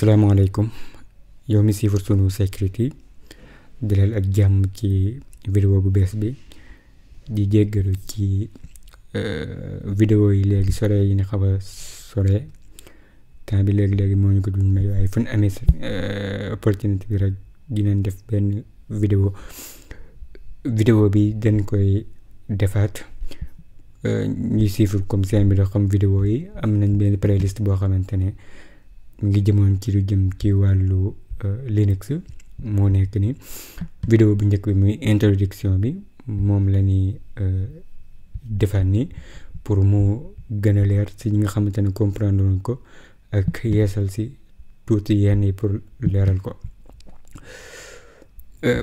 asalaamaaleykum yow mi siifar sunu sécurité di leen ak jàmm ci vidéo bu bees bi di jéggalu ci vidéo yi léegi sore yi ni xaw a sore temps bi léegi moo ñu ko duñ may waaye fan amee opportunité bi rek dinañ def benn vidéo bi dañ koy defaat ñuy siifar comme seen bi da xam vidéo yi am nañ benn playlist boo xamante ne mu ngi jëmoon ci lu jëm ci wàllu Linux moo nekk ni vidéo bu njëkk bi muy introduction bi moom la ñuy defaat ni pour mu gën a leer si ñi nga xamante ne comprendre nañ ko ak yeesal si tuuti yenn yi pour leeral ko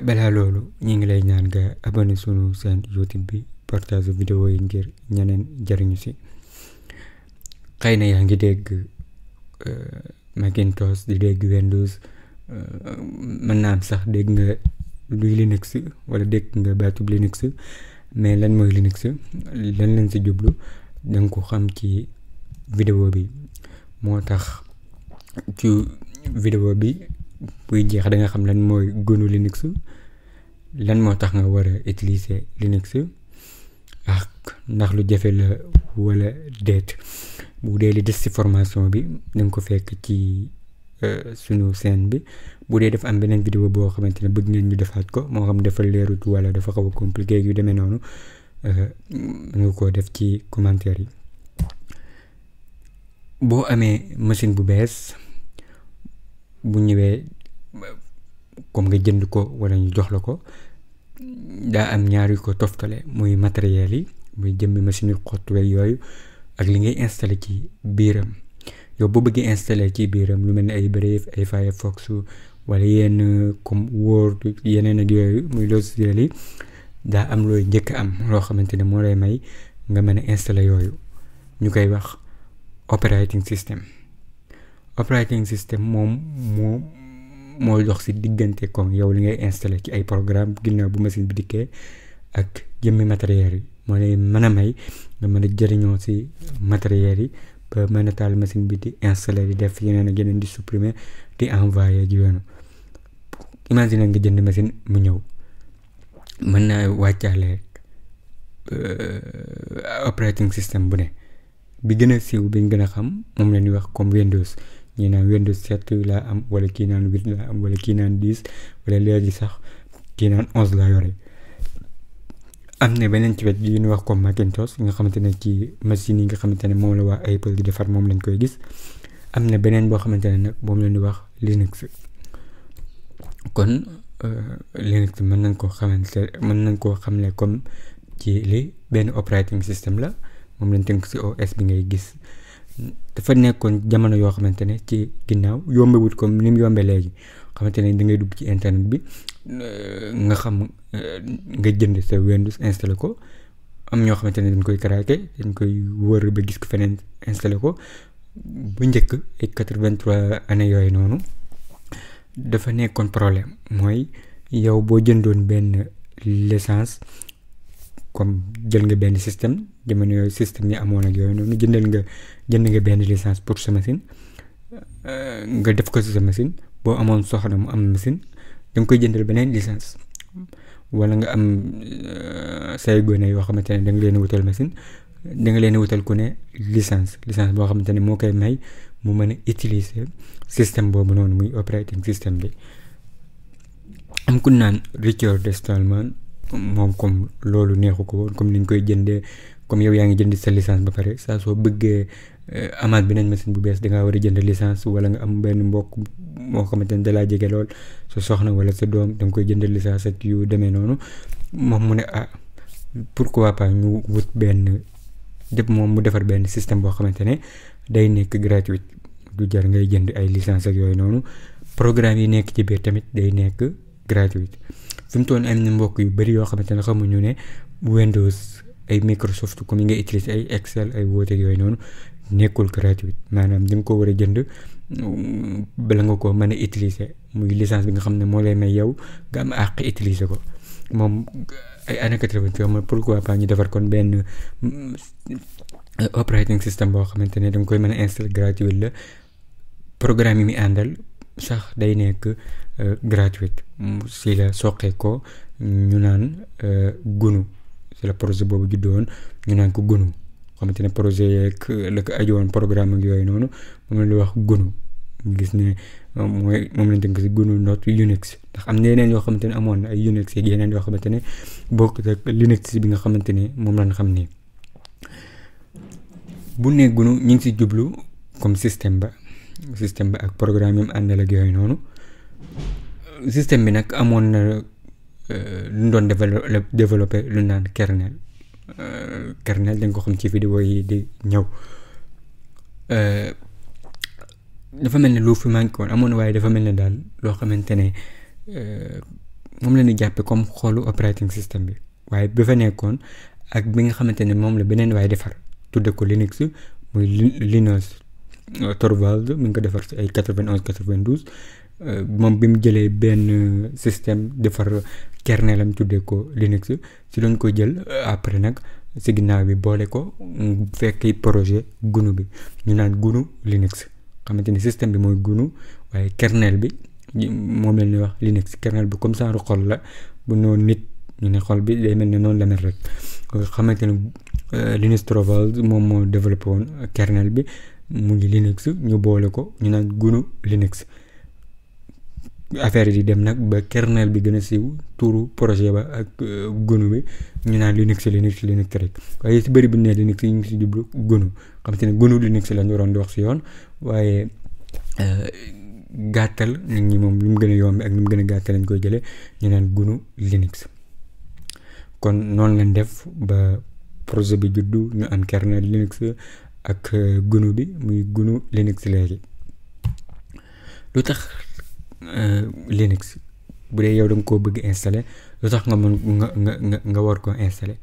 balaa loolu ñi ngi lay ñaan nga abonné sunu seen YouTube bi partage vidéo yi ngir ñeneen jariñu si xëy na yaa ngi dégg Macintosh di dégg Windows mën naa am sax dégg nga luy Linux wala dégg nga baatub Linux mais lan mooy Linux lan lañ si jublu danga ko xam ci vidéo bi moo tax ci vidéo bi buy jeex da nga xam lan mooy gënu Linux lan moo tax nga war a utiliser Linux ak ndax lu jafe la wala déet bu dee li des ci formation bi da nga ko fekk ci sunu chaîne bi bu dee dafa am beneen vidéo boo xamante ne bëgg ngeen ñu defaat ko moo xam dafa leerut wala dafa xaw a compliqué yu demee noonu nga ko def ci commentaire yi. boo amee machine bu bees bu ñëwee comme nga jënd ko wala ñu jox la ko daa am ñaari ko toftale muy matériel yi muy jëmmi machine yu xottuwe yooyu ak li ngay installé ci biiram yow boo bëggee installé ci biiram lu mel ni ay Brave ay Firefox wala yenn comme Word yeneen ak yooyu muy logiciel yi daa am looy njëkk am loo xamante ne moo lay may nga mën a installé yooyu ñu koy wax operating system moom moo dox si diggante comme yow li ngay installé ci ay programme ginnaaw bu machine bi dikkee ak jëmmi matériel yi moo lay mën a may nga mën a jëriñoo si matériel yi ba mën a taal machine bi di installé di def yeneen ak yeneen di supprimer di envoyer ji yoonu imagine nga jënd machine mu ñëw mën naa wàccaale operating system bu ne bi gën a siiw bi ñu gën a xam moom la ñuy wax comme Windows ñii naan Windows 7 laa am wala kii naan 8 laa am wala kii naan 10 wala léegi sax kii naan 11 laa yore am na beneen ci wet yi ñuy wax comme Macintosh nga xamante ne ci machine yi nga xamante ne moom la waa Apple di defar moom lañ koy gis am na beneen boo xamante ne nag moom la ñuy wax Linux kon Linux mën nañ koo xamle comme ci li benn operating system la moom lañ tënk ci OS bi ngay gis dafa nekkoon jamono yoo xamante ne ci ginnaaw yombewut comme ni mu yombee léegi xamante ne da ngay dugg ci internet bi nga xam nga jënd sa Windows installé ko am ñoo xamante ne dañ koy craqué dañ koy wër ba gis ko feneen installé ko bu njëkk ay 83 années yooyu noonu dafa nekkoon problème mooy yow boo jëndoon benn licence comme jël nga benn système jamono yooyu système yi amoon ak yooyu noonu jënd nga benn licence pour sa machine nga def ko ci sa machine boo amoon soxla mu am machine da nga koy jëndal beneen licence wala nga am say gone yoo xamante ne da nga leen a wutal machine da nga leen a wutal ku ne licence boo xamante ne moo koy may mu mën a utiliser système boobu noonu muy operating system bi am ku naan Richard Stallman moom comme loolu neexu ko woon comme ni ñu koy jëndee comme yow yaa ngi jënd sa licence ba pare saa soo bëggee amaat beneen machine bu bees dangaa war a jënd licence wala nga am benn mbokk moo xamante ne dalaa jege lool sa soxna wala sa doom da nga koy jënd licence ak yu demee noonu moom mu ne pourquoi pas ñu wut moom mu defar benn système boo xamante ne day nekk gratuit du jar ngay jënd ay licence ak yooyu noonu programme yi nekk ci biir tamit day nekk gratuit fi mu toll am na mbokk yu bari yoo xamante ne xamuñu ne Windows ay Microsoft comme yi nga utiliser ay Excel ay Word yooyu noonu nekkul gratuit maanaam da nga ko war a jënd bala nga ko mën a utiliser muy licence bi nga xam ne moo lay may yow nga am àq utiliser ko moom ay année 80 moom pourquoi pas ñu defar kon benn operating system boo xamante ne da nga koy mën a installer gratuit la programme yi muy àndal sax day nekk gratuite si la soqee ko ñu naan GNU si la projet boobu juddoon ñu naan ko GNU xamante ne projet yeeg la ko aju woon programme ak yooyu noonu moom la wax GNU gis ne moom lañ tënk si GNU not Unix ndax am na yeneen yoo xamante ne amoon na ay Unix yeeg yeneen yoo xamante ne bokkut ak Linux bi nga xamante ne moom lañ xam ni bu ne GNU ñu ngi si jublu comme système ba ak programme yi mu àndal ak yooyu noonu système bi nag amoon na lu ñu doon développé lu naan kernel dañ ko xam ci vidéo yi di ñëw dafa mel ne lu fi manqué woon amoon waaye dafa mel ne daal loo xamante ne moom la ñu jàppe comme xoolu operating system bi waaye bi fa nekkoon ak bi nga xamante ne moom la beneen waaye defar tudde ko Linux muy Linus Torvalds mi ngi ko defar ci ay 91 92 moom bi mu jëlee benn système defar kernel am tuddee ko Linux si lañ ko jël après nag si ginnaaw bi boole ko fekk projet GNU bi ñu naan GNU Linux xamante ni système bi mooy GNU waaye kernel bi moom la ñuy wax Linux kernel bi comme ça xol la bu noonu nit ñu ne xol bi day mel ne noonu la mel rek xamante ni Linus Torvalds moom moo développé woon kernel bi mu ngi Linux ñu boole ko ñu naan GNU Linux affaire yi di dem nag ba kernel bi gën a siiw turu projet ba ak GNU bi ñu naan Linux rek waaye si bëri bu ñu nee Linux yi ñu ngi si jublu GNU xamante ne GNU Linux lañu waroon di wax si yoon waaye gàttal nit ñi moom lu mu gën a yomb ak lu mu gën a gàttal lañ koy jëlee ñu naan GNU Linux kon noonu lañ def ba projet bi juddu ñu am kernel Linux ak GNU bi muy GNU Linux léegi lu tax Linux bu dee yow da nga koo bëgg installer lu tax nga mën nga war koo installer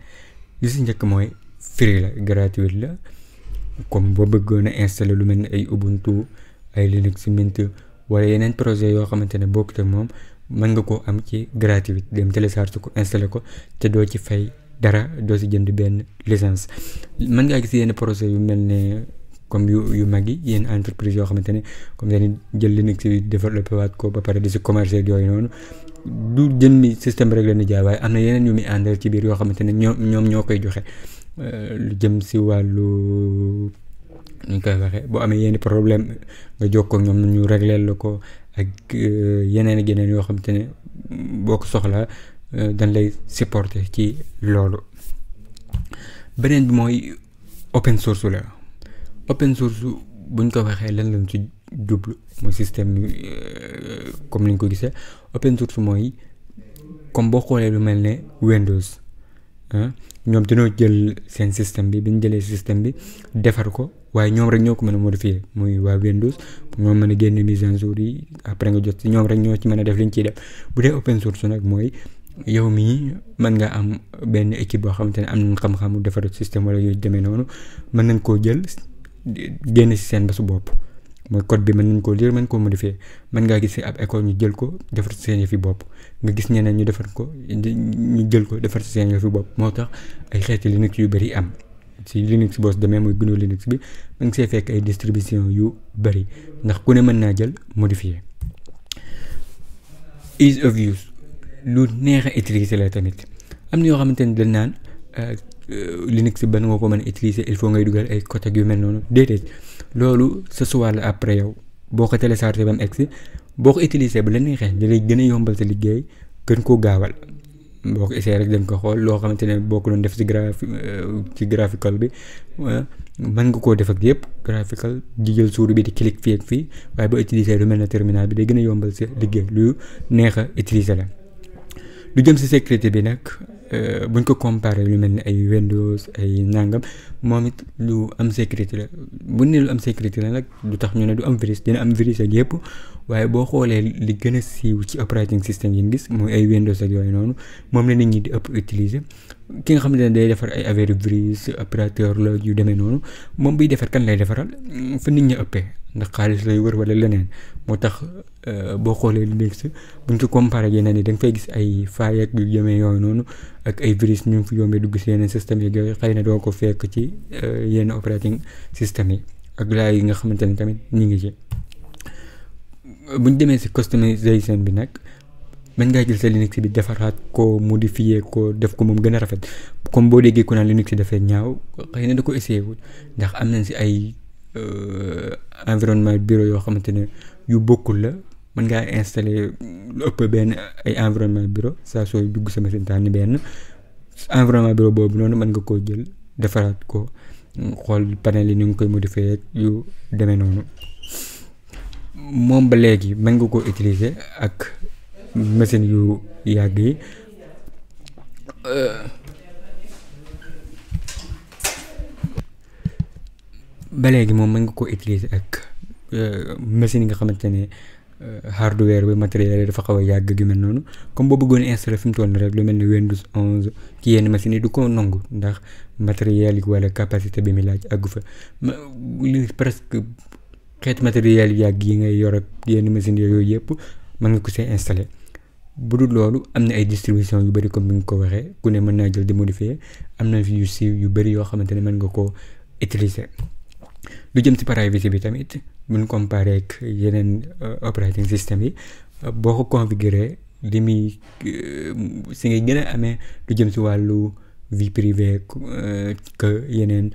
li si njëkk mooy free la gratuit la comme boo bëggoon a installer lu mel ni ay Ubuntu ay Linux Mint wala yeneen projet yoo xamante ne bokkut ak moom mën nga koo am ci gratuit dem télécharge ko installer ko te doo ci fay dara doo si jënd benn licence mën ngaa gis yenn projet yu mel ne comme yu mag yi yenn entreprise yoo xamante ne comme dañuy jël Linux yi développé waat ko ba pare di si commercer ak yooyu noonu du jëmmi système rek la ñu jaay waaye am na yeneen yu muy àndal ci biir yoo xamante ne ñoom ñoo koy joxe lu jëm si wàllu ñu koy waxee boo amee yenn problème nga jokkoo ak ñoom ñu régleel la ko ak yeneen ak yeneen yoo xamante ne boo ko soxlaa dañ lay supporter ci loolu. beneen bi mooy open source la open source buñ ko waxee lan lañ ci jublu mooy système comme ni ñu ko gisee open source mooy comme boo xoolee lu mel ne Windows ñoom dañoo jël seen système bi ñu jëlee système bi defar ko waaye ñoom rek ñoo ko mën a modifier muy waa Windows ñoom mën a génne mise en jour yi après nga jot ci ñoom rek ñoo ci mën a def li ñu ciy def bu dee open source nag mooy yow mii mën nga am benn équipe boo xamante ne am nañ xam-xamu defar système wala yooyu demee noonu mën nañ koo jël génn si seen basu bopp mooy code bi mën nañ koo lire mën koo modifier mën ngaa gis ab école ñu jël ko defar si seen yëfi bopp nga gis ñeneen ñu defar ko ñu jël ko defar si seen yëfi bopp moo tax ay xeeti Linux yu bëri am si Linux boo demee muy GNU Linux bi mën nga see fekk ay distribution yu bëri ndax ku ne mën naa jël modifier. Ease of use lu neex a utiliser la tamit am na yoo xamante ne dañ naan Linux ban nga ko mën a utiliser il faut ngay dugal ay code yu mel noonu déedéet loolu ce soit la après yow boo ko téléchargé ba mu egsi boo ko utiliser ba la neexee da lay gën a yombal sa liggéey gën koo gaawal boo ko essayé rek dañ ko xool loo xamante ne boo ko doon def ci graphical bi mën nga koo def ak yëpp graphical di jël souris bi di clic fii ak fii waaye boo utiliser lu mel ne terminal bi day gën a yombal sa liggéey lu neex a utiliser la. lu jëm si sécurité bi nag buñ ko comparé lu mel ni ay Windows ay nangam moom it lu am sécurité la bu ne lu am sécurité la nag du tax ñu ne du am virus dina am virus ak yëpp waaye boo xoolee li gën a siiw ci operating system yi gis mooy ay Windows ak yooyu noonu moom la nit ñi di ëpp utiliser ki nga xamante ne day defar ay affaire virus opérateur la yu demee noonu moom biy defar kan lay defaral fa nit ñi ëppee ndax xaalis lay wër wala leneen moo tax boo xoolee Linux buñ ko comparé yeneen yi da nga fay gis ay failles ak yu jëmee yooyu noonu ak ay virus ñu fi yombee dugg si yeneen système yi yooyu xëy na doo ko fekk ci yenn operating système yi ak laay yi nga xamante ne tamit ñu ngi ci buñ demee si customization bi nag mën ngaa jël sa Linux bi defaraat ko modifier ko def ko moom gën a rafet comme boo déggee ku naan Linux dafay ñaaw xëy na da ko essayé wul ndax am nañ si ay environnement bureau yoo xamante ne yu bokkul la mën ngaa installer lu ëpp benn ay environnement bureau saa sooy dugg sa machine tànn benn environnement bureau boobu noonu mën nga koo jël defaraat ko xool panel yi ni nga koy modifier yu demee noonu moom ba léegi mën nga koo utiliser ak machine yu yàgg yi ba léegi moom mën nga koo utiliser ak machine yi nga xamante ne hardware bi matériel yi dafa xaw a yàgg gi mel noonu comme boo bëggoon installer fi mu toll rek lu mel ni Windows 11 ci yenn machines yi du ko nangu ndax matériel yi wala capacité bi mi laaj àggu fa li presque xeet matériel yu yàgg yi ngay yor ak yenn machines yooyu yëpp mën nga ko see installer bu dul loolu am na ay distribution yu bëri comme ni nga ko waxee ku ne mën naa jël di modifier am na yu siiw yu bëri yoo xamante ne mën nga koo utiliser lu jëm ci privacy bi tamit buñ comparé ak yeneen operating system yi boo ko configuré li muy si ngay gën a amee lu jëm ci wàllu vie privée que yeneen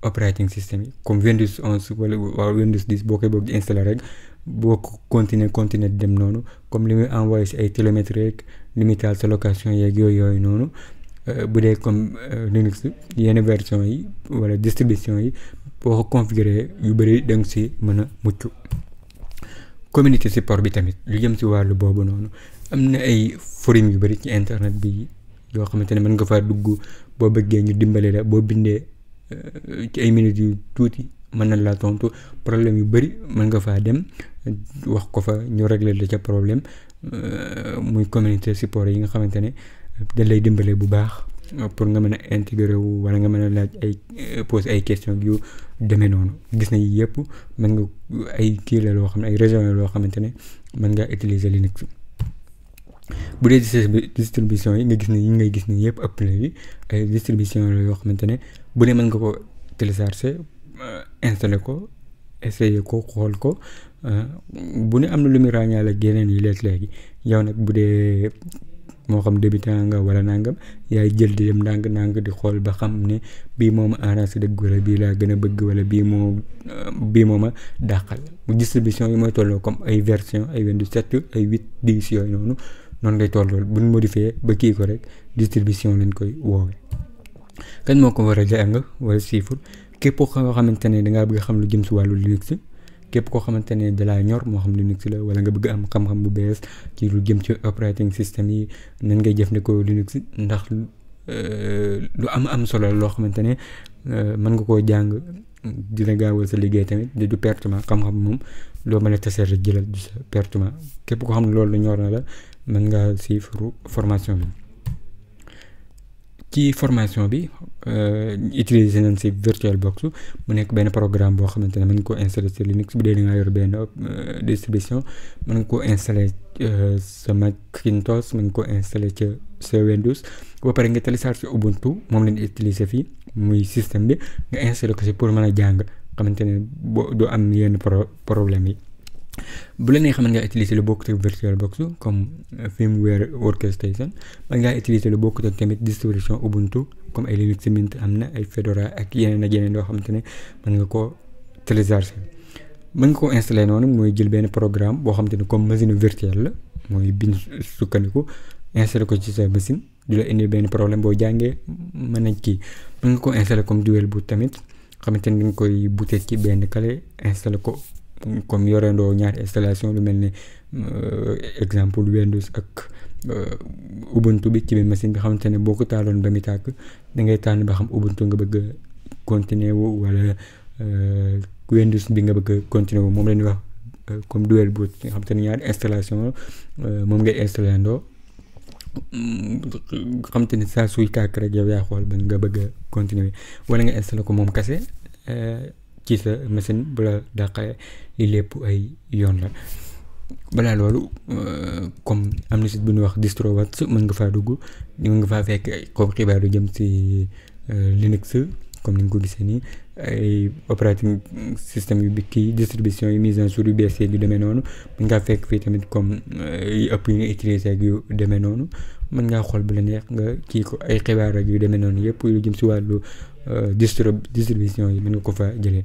operating system yi comme Windows 11 wala Windows 10 boo koy bëgg di installer rek boo ko continuer dem noonu comme li muy envoyé si ay télémétrie rek limité sa location yeeg yooyu noonu bu dee comme Linux yenn version yi wala distribution yi boo ko configuré yu bëri da nga si mën a mucc community support bi tamit lu jëm si wàllu boobu noonu am na ay forum yu bëri ci internet bi yoo xamante ne mën nga faa dugg boo bëggee ñu dimbali la boo bindee ci ay minutes yu tuuti mën na laa tontu problème yu bëri mën nga faa dem wax ko fa ñu régler la ca problème muy community support yi nga xamante ne dañ lay dimbale bu baax pour nga mën a intégrer wu wala nga mën a laaj ay poser ay questions yu demee noonu gis nañ yëpp mën nga ay kii la loo xam ne ay régions la loo xamante ne mën ngaa utiliser Linux bu dee distribution yi nga gis ne yi ngay gis ni yëpp ëpp léegi ay distribution la yoo xamante ne bu ne mën nga ko télécharger installer ko essayer ko xool ko bu ne am na lu muy ràññaale ak yeneen yi léegi yow nag bu dee moo xam débutant nga wala nangam yaay jël di dem ndànk di xool ba xam ne bii moom arrangé dëgg wala bii laa gën a bëgg wala bii moom a dàqal bu distribution yi mooy tolloo comme ay version ay Windows 7 ay 8 10 yooyu noonu lay tolloo bu ñu modifié ba kii ko rek distribution lañ koy woowe kan moo ko war a jàng wala siifur képp koo xamante ne dangaa bëgg xam lu jëm si wàllu Linux képp koo xamante ne dalaa ñor moo xam Linux la wala nga bëgg am xam-xam bu bees ci lu jëm ci operating system yi nan ngay jëfandikoo Linux ndax lu am solo loo xamante ne mën nga koo jàng dina gaawal sa liggéey tamit du pertement xam-xam moom loo mën a tasee rek jëlal du sa pertement képp koo xam ne loolu ñor na la mën ngaa suivre formation bi ci formation bi utiliser nañ si VirtualBox mu nekk benn programme boo xamante ne mën nga koo installer ci Linux bu dee da ngaa yor benn distribution mën nga koo installer sa Macintosh mën nga koo installer ca sa Windows ba pare nga télécharger Ubuntu moom lañ utiliser fii muy système bi nga installer ko si pour mën a jàng xamante ne boo doo am yenn problème yi. bu la nee xam nga utiliser lu bokkut ak VirtualBox comme firmware workstation mën ngaa utiliser lu bokkut ak tamit distribution Ubuntu comme ay Linux Mint am na ay Fedora ak yeneen yoo xamante ne mën nga koo télécharger mën nga koo installer noonu mooy jël benn programme boo xamante ne comme machine virtuelle la mooy biñ sukkandiku installer ko ci sa machine du la indi benn problème boo jàngee mën nañ kii mën nga koo installer comme dual boot tamit xamante ne dañ koy booter ci benn clé installer ko comme yorendoo ñaari installation lu mel ne exemple Windows ak Ubuntu bi ci biir machine bi xamante ne boo ko taaloon ba mu tàkk da ngay tànn ba xam Ubuntu nga bëgg a continuer wu wala Windows bi nga bëgg a continuer wu moom la ñuy wax comme dual boot nga xamante ne ñaari installation moom ngay installé ndoo xamante ne saa suy tàkk rek yow yaa xool ba nga bëgg a continuer wala nga installé ko moom kase ci sa machine bu la dàqee li lépp ay yoon la balaa loolu comme am na site bu ñuy wax DistroWatch mën nga faa dugg mën nga faa fekk comme xibaar yu jëm ci Linux comme ni nga ko gisee nii ay operating système yu kii distribution yu mise en jour yu bees yu demee noonu mën ngaa fekk fii tamit comme yu ëpp yu ñu utiliser ak yu demee noonu mën ngaa xool bu la neex nga kii ko ay xibaar ak yu demee noonu yëpp lu jëm si wàllu distribution yi mën nga ko fa jëlee.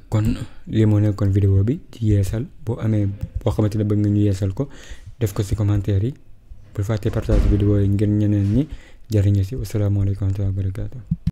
kon lii moo nekkoon vidéo bi ci yeesal boo amee boo xamante ne bëgg nga ñu yeesal ko def ko si commentaire yi bul fàtte partage vidéo yi ngir ñeneen ñi jariñu si. Wasalaamaaleykum wa rahmatulah wa barakaatu.